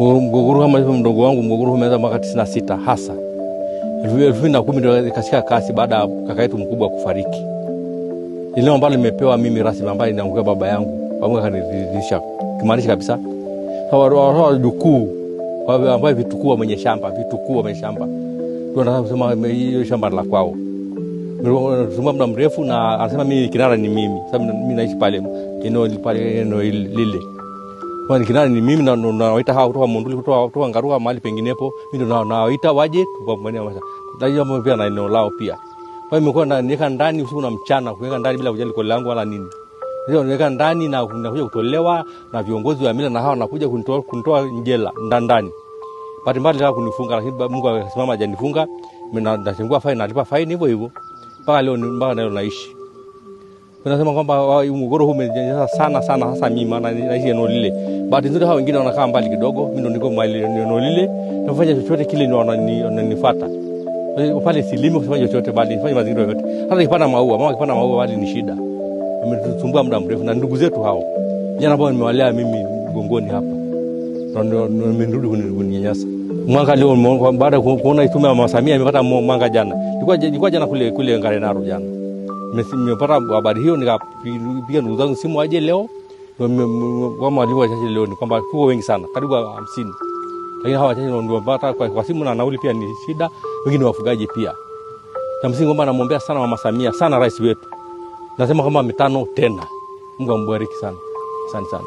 Mgogoro kama hivyo, mdogo wangu, mgogoro umeanza mwaka 96 hasa 2010 ndio ikashika kasi baada ya kaka yetu mkubwa kufariki. Eneo ambalo nimepewa mimi rasmi ambayo inaangukia baba yangu, babangu akaniridhisha kimaanisha kabisa. Hawa wajukuu ambao vitukuu wa mwenye shamba, vitukuu wa mwenye shamba ndio wanataka kusema hiyo shamba la kwao. Tumia muda mrefu na anasema mimi kinara ni mimi. Sasa mimi naishi pale eneo pale eneo lile. Kwa kinara ni mimi na nawaita hawa kutoka Monduli, kutoka Ngaruka mahali penginepo, mimi ndo nawaita waje tupambanie masa. Najua pia na eneo lao pia. Kwa hiyo nimekuwa niweka ndani usiku na mchana, kuweka ndani bila kujali kodi langu wala nini. Ndio niweka ndani na nakuja kutolewa na viongozi wa mila na hawa wanakuja kunitoa jela ndani. Bahati mbaya alitaka kunifunga lakini Mungu akasimama hajanifunga. Mimi nachukua faini, nalipa faini hivyo hivyo. Mpaka leo mpaka leo naishi. Tunasema kwamba mgogoro huu umenyanyasa sana sana hasa mimi maana naishi eneo lile. Bahati nzuri hao wengine wanakaa mbali kidogo, mimi ndo niko mbali eneo lile. Nafanya chochote kile ni wananifuata. Pale silimi kufanya chochote bali nifanye mazingira yote. Hata nikipanda maua, mama akipanda maua bali ni shida. Wametusumbua muda mrefu na ndugu zetu hao. Vijana ambao nimewalea mimi mgongoni hapa. Ndio nimerudi kuninyanyasa. Mwanga leo baada kuona tume ya Mama Samia imepata mwanga jana. Nilikuwa jana kule Ngarenaro jana. Nimepata habari hiyo nikapiga ndugu zangu simu aje leo. Kama walivyo wachache leo ni kwamba tuko wengi sana, karibu 50. Lakini hawa wachache ndio wamepata kwa simu na nauli pia ni shida, wengine wafugaji pia. Na msingi kwamba namwombea sana Mama Samia, sana rais wetu. Nasema kama 5 tena. Mungu ambariki sana. Asante sana.